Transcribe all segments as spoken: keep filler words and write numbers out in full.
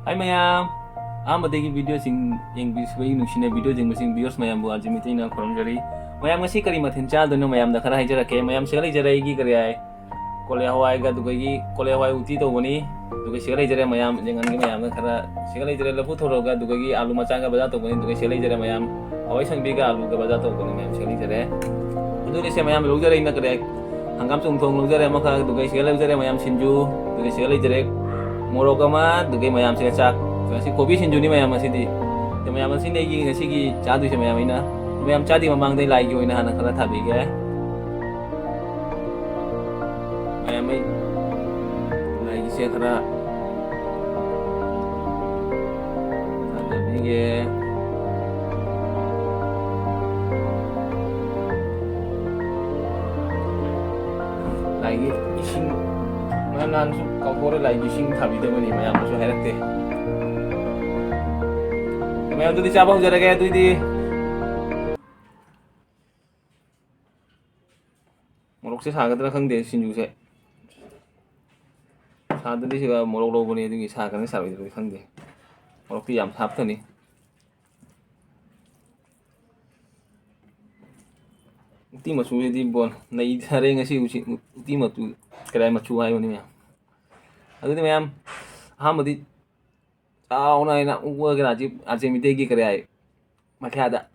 ꯍꯥꯏ ꯃꯌꯥꯝ, ꯑꯍꯥꯟꯕꯗꯒꯤ ꯚꯤꯗꯤꯑꯣꯁꯤꯡ ꯌꯦꯡꯕꯤꯕꯒꯤ ꯅꯨꯡꯁꯤꯅ video ꯌꯦꯡꯕꯁꯤꯡ viewers ꯃꯌꯥꯝꯕꯨ ꯑꯥꯔꯖꯤ ꯃꯤꯇꯩꯅ ꯈꯨꯔꯨꯝꯖꯔꯤ꯫ ꯃꯌꯥꯝ ꯉꯁꯤ ꯀꯔꯤ ꯃꯊꯦꯜ ꯆꯥꯗꯣꯏꯅꯣ ꯃꯌꯥꯝꯗ ꯈꯔ ꯍꯥꯏꯖꯔꯛꯀꯦ꯫ ꯃꯌꯥꯝ ꯁꯤꯗ ꯂꯩꯖꯔꯦ ꯑꯩꯒꯤ ꯀꯔꯤ ꯍꯥꯏ, ꯀꯣꯂꯦ ꯍꯋꯥꯏꯒ ꯑꯗꯨꯒꯒꯤ ꯀꯣꯂꯦ ꯍꯋꯥꯏ ꯎꯇꯤ ꯇꯧꯕꯅꯤ꯫ ꯑꯗꯨꯒ ꯁꯤꯗ ꯂꯩꯖꯔꯦ ꯃꯌꯥꯝ, ꯌꯦꯡꯍꯟꯒꯦ ꯃꯌꯥꯝꯗ ꯈꯔ꯫ ꯁꯤꯗ ꯂꯩꯖꯔꯦ ꯂꯐꯨ ꯊꯣꯔꯣꯒ ꯑꯗꯨꯒꯒꯤ ꯑꯥꯂꯨ ꯃꯆꯥꯒ ꯕꯖꯥꯔ ꯇꯧꯕꯅꯤ꯫ ꯑꯗꯨꯒ ꯁꯤꯗ ꯂꯩꯖꯔꯦ ꯃꯌꯥꯝ ꯍꯋꯥꯏ ꯁꯪꯕꯤꯒ ꯑꯥꯂꯨꯒ ꯕꯖꯥꯔ ꯇꯧꯕꯅꯤ ꯃꯌꯥꯝ ꯁꯤꯗ ꯂꯩꯖꯔꯦ꯫ ꯑꯗꯨꯗꯤ ꯁꯦ ꯃꯌꯥꯝ ꯂꯧꯖꯔꯦ ꯑꯩꯅ ꯀꯔꯤ ꯍꯥꯏ, ꯍꯪꯒꯥꯝ ꯆꯝꯊꯣꯡ ꯂꯧꯖꯔꯦ ꯑꯃꯈꯛ, ꯑꯗꯨꯒ ꯁꯤꯗ ꯂꯧꯖꯔꯦ ꯃꯌꯥꯝ ꯁꯤꯡꯖꯨ, ꯑꯗꯨꯒ ꯁꯤꯗ ꯂꯩꯖꯔꯦ ꯃꯣꯔꯣꯛ ꯑꯃ, ꯑꯗꯨꯒ ꯃꯌꯥꯝꯁꯤꯒ ꯆꯥꯛ꯫ ꯉꯁꯤ ꯀꯣꯕꯤ ꯁꯤꯡꯖꯨꯅꯤ ꯃꯌꯥꯝ ꯉꯁꯤꯗꯤ꯫ ꯑꯗꯣ ꯃꯌꯥꯝ ꯉꯁꯤꯅꯤ ꯑꯩꯒꯤ ꯉꯁꯤꯒꯤ ꯆꯥꯗꯣꯏꯁꯦ ꯃꯌꯥꯝ ꯑꯩꯅ꯫ ꯃꯌꯥꯝ ꯆꯥꯗ꯭ꯔꯤ ꯃꯃꯥꯡꯗ ꯑꯩ ꯂꯥꯏꯒꯤ ꯑꯣꯏꯅ ꯍꯥꯟꯅ ꯈꯔ ꯊꯥꯕꯤꯒꯦ꯫ ꯃꯌꯥꯝ ꯑꯩ ꯂꯥꯏꯒꯤꯁꯦ ꯈꯔ ꯊꯥꯖꯕꯤꯒꯦ꯫ ꯂꯥꯏꯒꯤ ꯏꯁꯤꯡ, ꯃꯌꯥꯝ ꯅꯍꯥꯟꯁꯨ ꯀꯥꯎꯊꯣꯛꯑꯦ, ꯂꯥꯏꯒꯤ ꯏꯁꯤꯡ ꯊꯥꯕꯤꯗꯕꯅꯤ, ꯃꯌꯥꯝꯅꯁꯨ ꯍꯥꯏꯔꯛꯇꯦ꯫ ꯃꯌꯥꯝ ꯑꯗꯨꯗꯤ ꯆꯥꯕ ꯍꯧꯖꯔꯒꯦ꯫ ꯑꯗꯨꯏꯗꯤ ꯃꯣꯔꯣꯛꯁꯦ ꯁꯥꯒꯗ꯭ꯔꯥ ꯈꯪꯗꯦ, ꯁꯤꯡꯖꯨꯁꯦ꯫ ꯁꯥꯗ꯭ꯔꯗꯤ ꯁꯤꯒ ꯃꯣꯔꯣꯛ ꯂꯧꯕꯅꯤ, ꯑꯗꯨꯒꯤ ꯁꯥꯒꯅꯤ ꯁꯥꯔꯣꯏꯗ꯭ꯔꯗꯤ ꯈꯪꯗꯦ꯫ ꯃꯣꯔꯣꯛꯇꯤ ꯌꯥꯝ ꯍꯥꯞꯀꯅꯤ꯫ ꯎꯇꯤ ꯃꯆꯨꯁꯤꯗꯤ ꯕꯣꯟ ꯅꯩꯊꯔꯦ ꯉꯁꯤ ꯎꯆꯤ-, ꯎꯇꯤ ꯃꯆꯨ, ꯀꯗꯥꯏ ꯃꯆꯨ ꯍꯥꯏꯕꯅꯤ ꯃꯌꯥꯝ꯫ ꯑꯗꯨꯗꯤ ꯃꯌꯥꯝ, ꯑꯍꯥꯟꯕꯗꯤ ꯆꯥꯎꯅ ꯑꯩꯅ ꯎꯒ ꯀꯩꯅꯣꯁꯤ ꯑꯥꯔꯖꯦ ꯃꯤꯇꯩꯒꯤ ꯀꯔꯤ ꯍꯥꯏ, ꯃꯈꯥꯗ꯫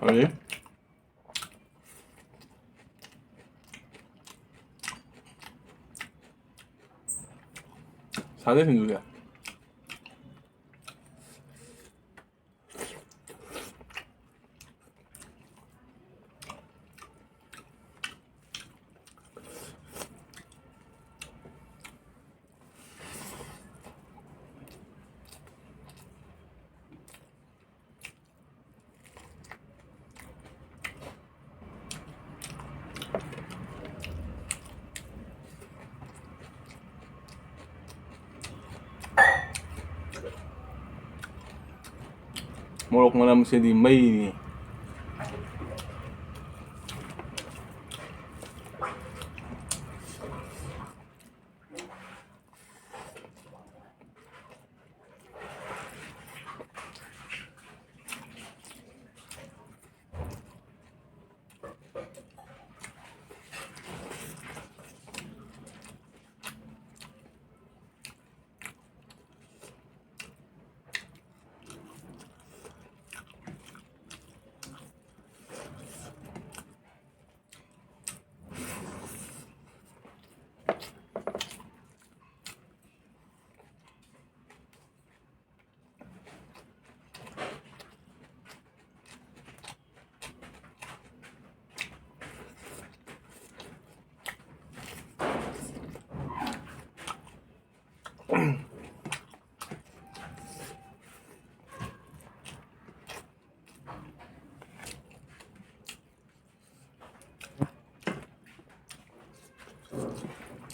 ꯑꯗꯨꯗꯤ ꯁꯥꯒꯦ ꯁꯤꯡꯖꯨꯁꯦ꯫ ꯃꯣꯔꯣꯛ ꯃꯅꯝꯁꯤꯗꯤ ꯃꯩꯅꯤ꯫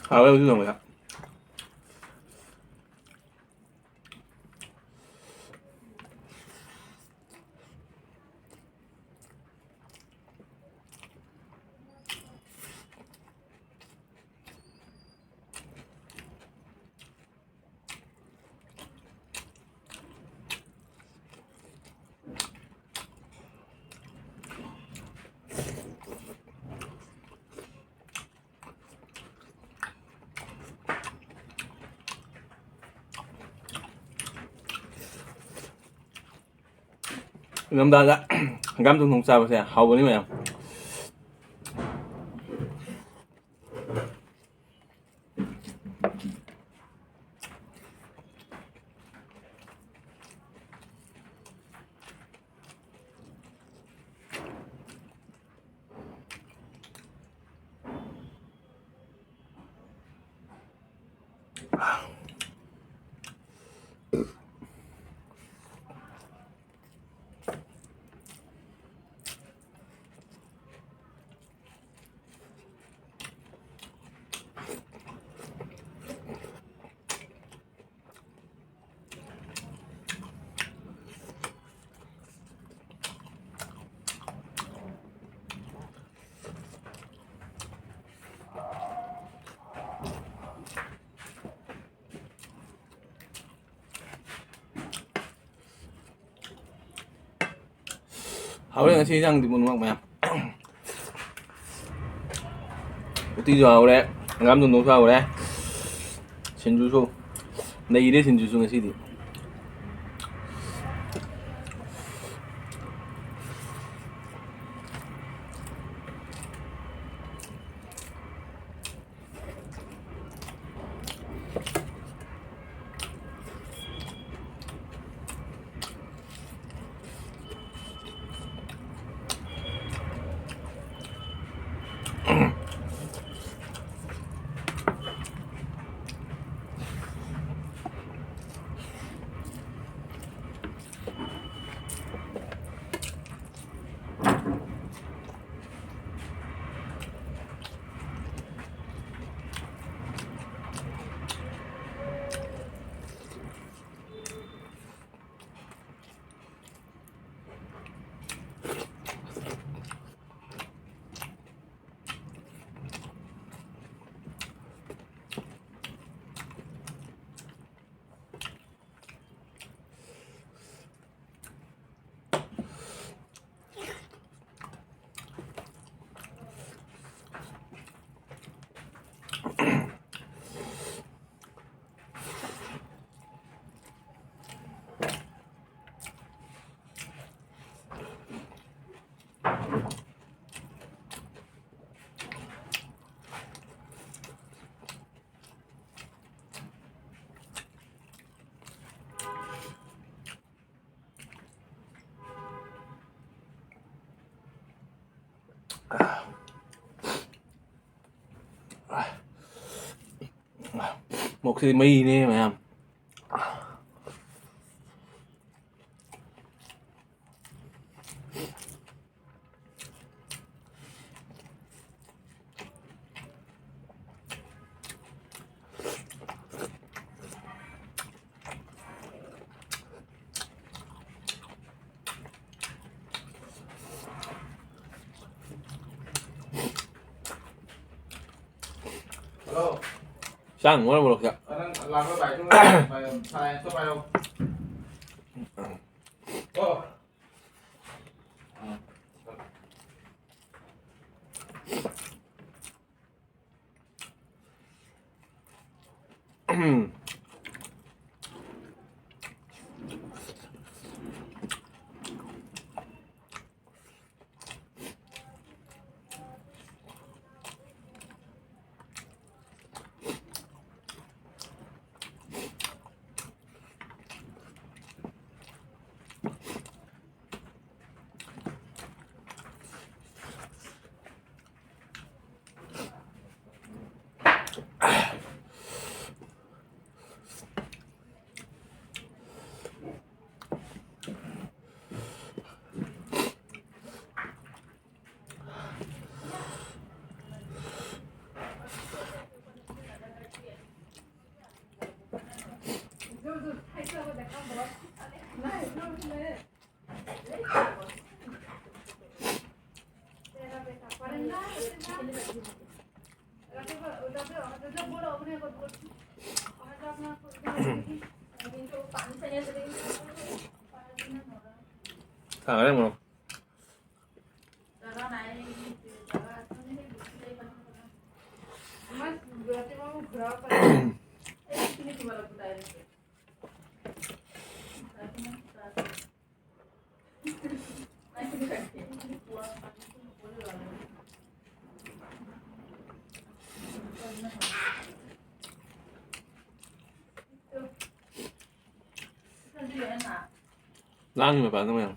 ꯍꯥꯎꯋꯦ ꯍꯧꯖꯤꯛ ꯊꯣꯡꯕꯗ꯫ ꯏꯪꯊꯝꯊꯥꯗ ꯍꯪꯒꯥꯝ ꯆꯝꯊꯣꯡ ꯆꯥꯕꯁꯦ ꯍꯥꯎꯕꯅꯤ ꯃꯌꯥꯝ꯫ ꯍꯥꯎꯔꯦ ꯉꯁꯤ ꯏꯟꯖꯥꯡꯗꯤ ꯄꯨꯝꯅꯃꯛ ꯃꯌꯥꯝ꯫ ꯎꯇꯤꯁꯨ ꯍꯥꯎꯔꯦ, ꯍꯪꯒꯥꯝ ꯊꯣꯡꯕꯁꯨ ꯍꯥꯎꯔꯦ, ꯁꯤꯡꯖꯨꯁꯨ ꯅꯩꯔꯦ, ꯁꯤꯡꯖꯨꯁꯨ ꯉꯁꯤꯗꯤ꯫ ꯃꯣꯔꯣꯛꯁꯤꯗꯤ ꯃꯩꯅꯦ ꯃꯌꯥꯝ꯫ ꯍꯜꯂꯣ꯫ ꯆꯥꯡ ꯃꯔꯛ ꯃꯔꯛꯇ꯫ ꯅꯪ ꯂꯥꯛꯄ ꯕꯥꯏꯛꯇꯨ ꯄꯥꯏꯌꯣ, ꯁꯥꯏꯟꯁꯇꯣ ꯄꯥꯏꯌꯣ꯫ ꯀꯣ꯫ ꯈꯥꯡꯉꯔꯦ ꯃꯣꯔꯣꯛ꯫ ꯂꯥꯡꯉꯤ ꯃꯄꯥꯟꯗ ꯃꯌꯥꯝ꯫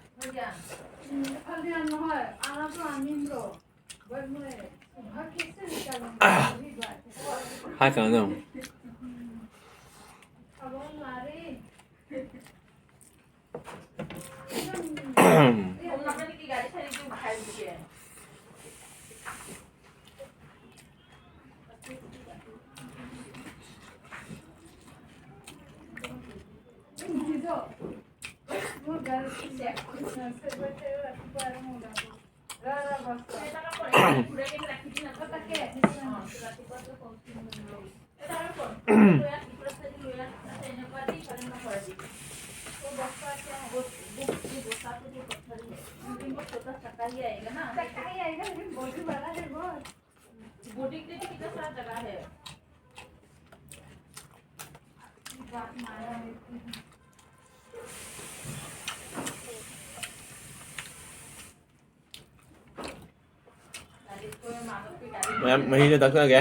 ꯍꯥꯏ ꯀꯩꯅꯣ ꯇꯧ꯫ ꯃꯌꯥꯝ ꯃꯍꯤꯗꯣ ꯊꯛꯆꯔꯒꯦ꯫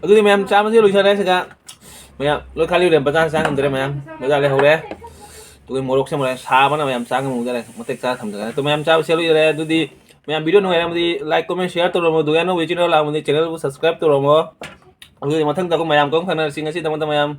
ꯑꯗꯨꯗꯤ ꯃꯌꯥꯝ ꯆꯥꯕꯁꯦ ꯂꯣꯏꯁꯜꯂꯦ ꯁꯤꯗ꯫ ꯃꯌꯥꯝ ꯂꯣꯏ ꯈꯥꯂꯤ ꯂꯩꯔꯦ, ꯕꯖꯥꯔ ꯆꯥ ꯉꯝꯗ꯭ꯔꯦ ꯃꯌꯥꯝ꯫ ꯕꯖꯥꯔ ꯂꯩꯍꯧꯔꯦ꯫ ꯑꯗꯨꯒꯤ ꯃꯣꯔꯣꯛꯁꯦ ꯃꯣꯔꯣꯛ ꯁꯥꯕꯅ ꯃꯌꯥꯝ ꯆꯥ ꯉꯝꯍꯧꯗꯔꯦ꯫ ꯃꯇꯦꯛ ꯆꯥ ꯊꯝꯖꯔꯦ꯫ ꯑꯗꯣ ꯃꯌꯥꯝ ꯆꯥꯕꯁꯦ ꯂꯣꯏꯁꯜꯂꯦ꯫ ꯑꯗꯨꯗꯤ ꯃꯌꯥꯝ video ꯅꯨꯡꯉꯥꯏꯔꯝꯃꯗꯤ like, comment, share ꯇꯧꯔꯝꯃꯣ꯫ ꯑꯗꯨꯒ ꯑꯅꯧꯕ channel ꯂꯥꯛꯑꯝꯃꯗꯤ channelꯕꯨ subscribe ꯇꯧꯔꯝꯃꯣ꯫ ꯑꯗꯨꯗꯤ ꯃꯊꯪꯗ ꯑꯩꯈꯣꯏ ꯃꯌꯥꯝ ꯀꯔꯝ ꯈꯪꯅꯔꯁꯤ꯫ ꯉꯁꯤꯗꯃꯛꯇ ꯃꯌꯥꯝ